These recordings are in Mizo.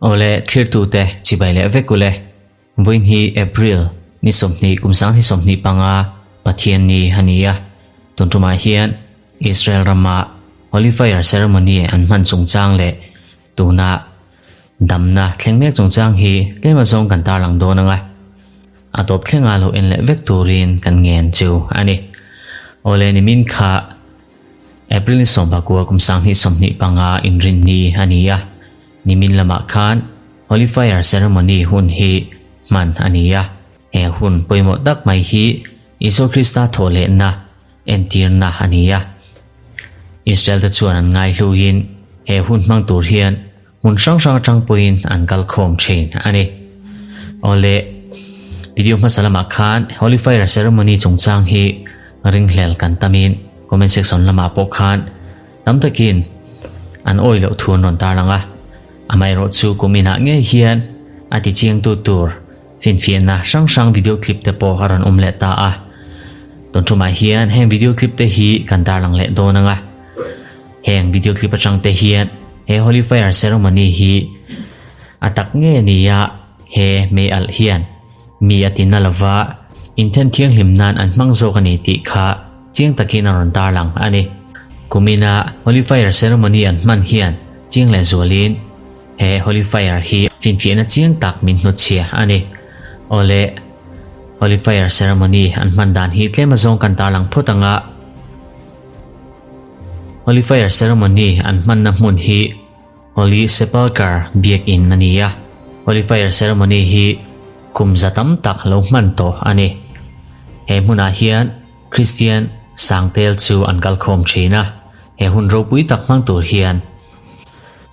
Awle thlirtute chibai leh vek ule. Vawiin hi April ni 20 kum 2025 Pathian ni a ni a. Tun tumah hian Israel rama Holy Fire Ceremony an hman chungchang leh tuna damna thleng mek chungchang hi tlem azawng kan tarlang dawn ang a. A tawp thlenga lo en leh vek turin kan ngen chu a ni. Awle nimin kha April ni 19 kum 2025 inrin ni a ni a. Nimin lamah khan Holy Fire Ceremony hun hi hman a ni a. He hun pawimawh tak mai hi Isua Krista thawhlehna entirna a ni a. Israel te chuan an ngaihluin he hun hmang tur hian hmun hrang hrang atang pawhin an kal khawm thin a ni. Awle, video hmasa lamah khan Holy Fire Ceremony chungchang hi ringhlel kan tamin comment section lamah pawh khan tam takin an awih loh thu an rawn tarlang a. Amaherawh chu kum inah ngei hian a ti chiangtu tur finfiahna hrang hrang video clip te pawh a rawn awm leh ta a. Tun tumah hian heng video clip te hi kan tarlang leh dawn ang a. Heng video clip atang te hian he Holy Fire Ceremony hi a tak nge ni a, he mei alh hian mi a ti na lova inthen thianghlim nan an hmang zawk a ni tih kha chiang takin a rawn tarlang a ni. Kumina Holy Fire Ceremony an hman hian chiang leh zualin he Holy Fire hi finfiahna chiang tak min hnutchhia a ni. Awle, Holy Fire Ceremony an hman dan hi tlem azawng kan tarlang phawt ang a. Holy Fire Ceremony an hmanna hmun hi Holy Sepulchre biakinn a ni a. Holy Fire Ceremony hi kum za tam tak lo hman tawh a ni. He hmunah hian Kristian sangtel chu an kalkhawm thin a, he hun ropui tak hmang tur hian.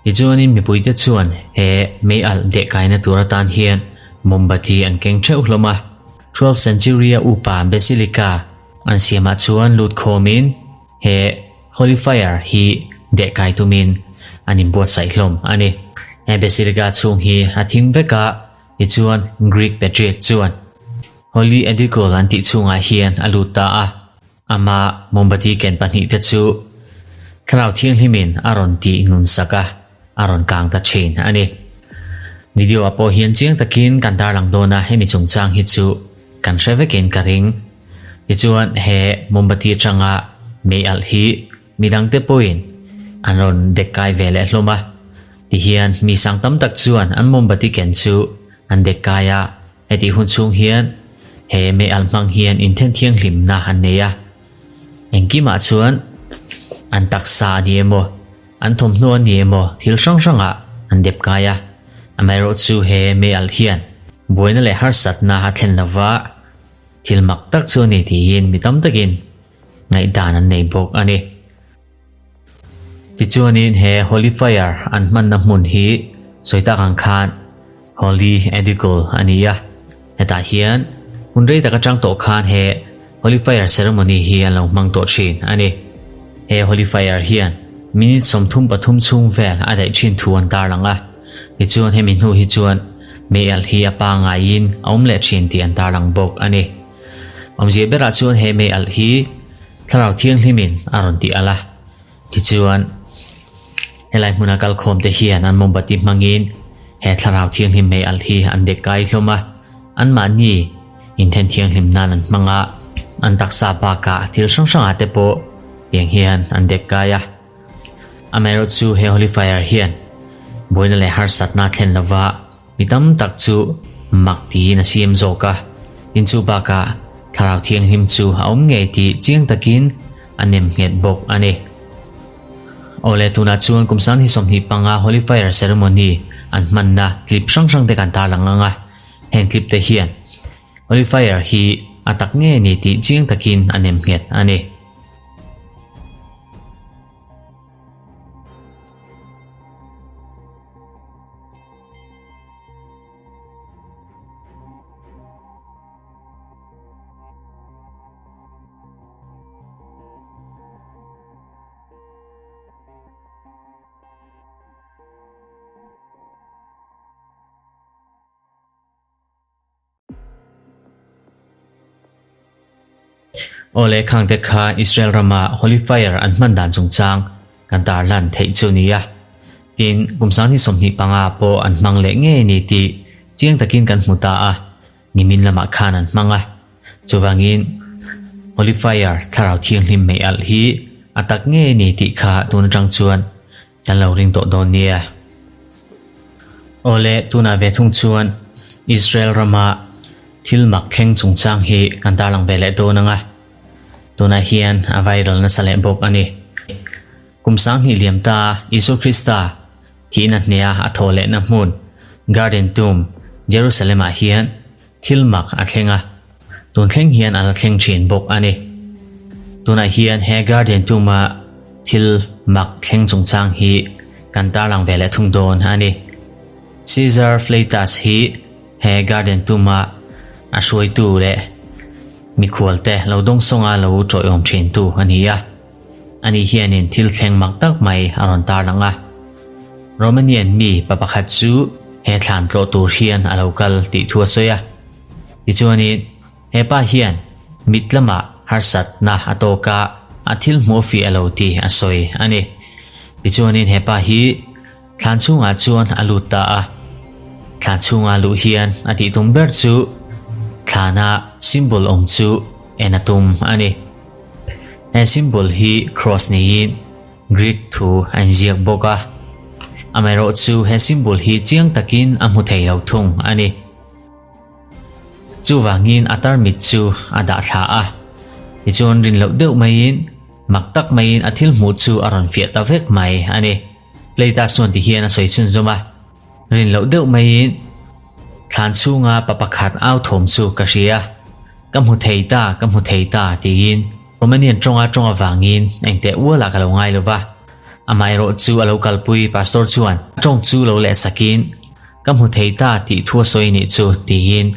Tichuanin mipuite chuan he mei alh dehkaina tur atan hian mombati an keng theuh hlawm a. 12th century-a upa Basilica an siamah chuan lut khawmin he Holy Fire hi dehkai tumin an inbuatsaih hlawm a ni. He Basilica chhung hi a thing vek a, tichuan Greek Patriarch chuan Holy Edicule an tih chhungah hian a lut ta a, ama mombati ken pahnihte chu Thlarau Thianghlimin a rawn tih nun sak a, a rawn kang ta thin a ni. Video ah pawh hian chiang takin kan tarlang dawn a, hemi chungchang hi chu kan hre vekin ka ring. Tichuan he mombati atanga mei alh hi midangte pawhin an rawn dek kai ve leh hlawm a. Tihian mi sang tam tak chuan an mombati ken chu an dek kai a, hetih hun chhung hian he mei alh hmang hian inthen thianghlimna an nei a. Engkimah chuan an taksa a ni emaw, an thawmhnaw a ni emaw thil hrang hrangah an dep kai a. Amaherawhchu he mei alh hian buaina leh harsatna a thlen lova, Thil mak tak chu a ni tiin mi tam takin ngaihdan an nei bawk a ni. Tichuanin he Holy Fire an hmanna hmun hi sawi tak ang khan Holy Edicule a ni a. Hetah hian hun rei tak atang tawh khan he Holy Fire Ceremony hi an lo hmang tawh thin a ni. He Holy Fire hian minute 33 chhung vel a daih thin thu an tarlang a. Tichuan hemi hnu hi chuan mei alh hi a pangaiin a awm leh thin tih an tarlang bawk a ni. Awmzia berah chuan he mei alh hi Thlarau Thianghlimin a rawn tih alh a. Tichuan helai hmuna kalkhawm te hian an mombati hmangin he Thlarau Thianghlim mei alh hi an dek kai hlawm a, anmahni inthen thianghlim nan an hmang a, an taksa bakah thil hrang hrangah te pawh tiang hian an dek kai a. Amaherawhchu he Holy Fire hian buaina leh harsatna a thlen lova mi tam tak chu mak tiin a siam zawk a, tin chu bakah Thlarau Thianghlim chu a awm ngei tih chiang takin a nem nghet bawk a ni. Awle tunah chuan kum 2025 Holy Fire Ceremony an hmanna clip hrang hrang te kan tarlang ang a, heng clip te hian Holy Fire hi a tak ngei a ni tih chiang takin a nem nghet a ni. Awle khangte kha Israel rama Holy Fire an hman dan chungchang. kan tarlan theih chu a ni a. Tin, kum 2025 pawh an hmang leh ngei a ni tih chiang takin kan hmu ta a, nimin lamah khan an hmang a. Chuvangin, Holy Fire, Thlarau Thianghlim mei alh hi a tak ngei a ni tih kha tun atang chuan kan lo ring tawh dawn nia. Awle, tunah ve thung chuan Israel rama thil mak thleng chungchang hi kan tarlang ve leh dawn ang a. Tunah hian a viral nasa leh bawk a ni. Kum 2000 liam ta Isua Krista thihna hneha a thawh lehna hmun Garden Tomb, Jerusalem-ah hian thil mak a thleng a, tun thleng hian a la thleng thin bawk a ni. Tunah hian he Garden Tomb-a thil mak thleng chungchang hi kan tarlang ve leh thung dawn a ni. Caesar Fleitas hi he Garden Tomb-a a hruaitu leh mikhualte lo dawngsawnga lo tawihawm thintu a ni a. Ani hianin thil thleng mak tak mai a rawn tarlang a. Romanian mi pa pakhat chu he thlan tlawh tur hian a lo kal tih thu a sawi a. Tichuanin, he pa hian mit lamah harsatna a tawk a, a thil hmuh fiah lo tih a sawi a ni. Tichuanin he pa hi thlan chhungah chuan a lut ta a. Thlan chhunga luh hian a tih tum ber chu thlana symbol awm chu en a tum a ni. He symbol hi cross niin Greek thu a inziak bawk a. Amaherawhchu he symbol hi chiang takin a hmu thei lo thung a ni. Chuvangin a tarmit chu a dah thla a. Tichuan rin loh deuh maiin mak tak maiin a thil hmuh chu a rawn fiah ta vek mai a ni. Plate-ah chuan tihian a sawi chhunzawm a. Rin loh deuh maiin thlan chhunga pa pakhat au thawm chu ka hria. Ka hmu thei ta, ka hmu thei ta tiin Romanian tawnga tawng avangin engteh ualah ka lo ngai lo va. Amaherawh chu a lo kalpui pastor chuan a tawng chu lo leh sakin ka hmu thei ta tih thu a sawi nih chu tiin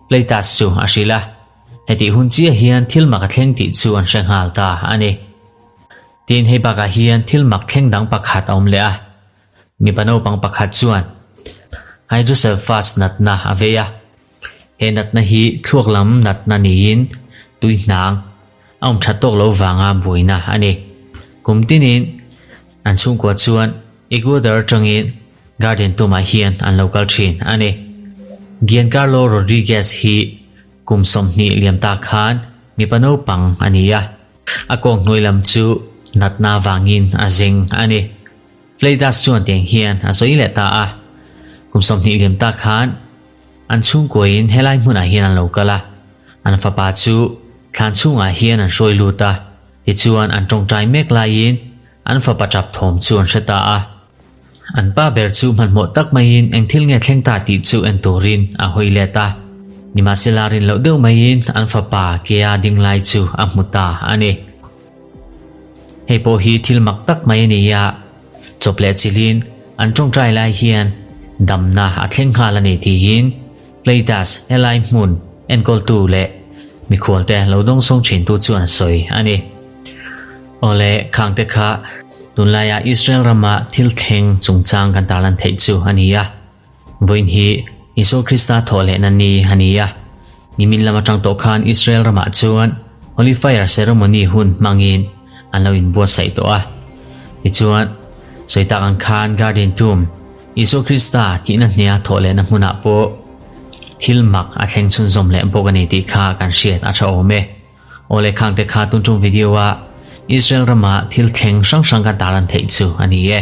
Pleitas chu a hrilh a. Hetih hun chiah hian thil mak a thleng tih chu an hre nghal ta a ni. Tin hei bakah hian thil mak thleng dang pakhat a awm leh a. Mipa naupang pakhat chuan Hydrocephalus natna a vei a, he natna hi thluak lam natna niin tui hnang a awm that tawk lo vanga buaina a ni. Kum tinin an chhungkua chuan Ecuador atangin Garden tumah hian an lo kal thin a ni. Giancarlo Rodriguez hi kum 20 liam ta khan mipa naupang a ni a, a kawng hnuai lam chu natna vangin a zeng a ni. Fleitas chuan tiang hian a sawi leh ta a, kum 20 liam tak khan an chhungkuain helai hmunah hian an lo kal a, an fapa chu thlan chhungah hian an hruai lut a, tichuan an tawngtai mek laiin an fapa tap thawm chu an hre ta a. An pa ber chu hmanhmawh tak maiin eng thil nge thleng ta tih chu en turin a hawi let a, nimahsela rin loh deuh maiin an fapa kea ding lai chu a hmu ta a ni. Hei pawh hi thil mak tak mai a ni a, chawp leh chilhin an tawngtai lai hian damna a thleng nghal a ni tiin Pleitas helai hmun enkawltu leh mikhualte lo dawngsawng thintu chuan a sawi a ni. Awle, khangte kha tunlaia Israel rama thil thleng chungchang kan tarlan theih chu a ni a. Vawiin hi Isua Krista thawh lehna ni a ni a. Nimin lam atang tawh khan Israel ramah chuan Holy Fire Ceremony hun hmangin an lo inbuatsaih tawh a. Tichuan, sawi tak ang khan Garden Tomb, Isua Krista thihna hnia thawh lehna hmunah pawh thil mak a thleng chhunzawm leh bawk a ni tih kha kan hriat a tha awm e. Awle khangte kha tun tum video-a Israel rama thil thleng hrang hrang kan tarlan theih chu a ni e.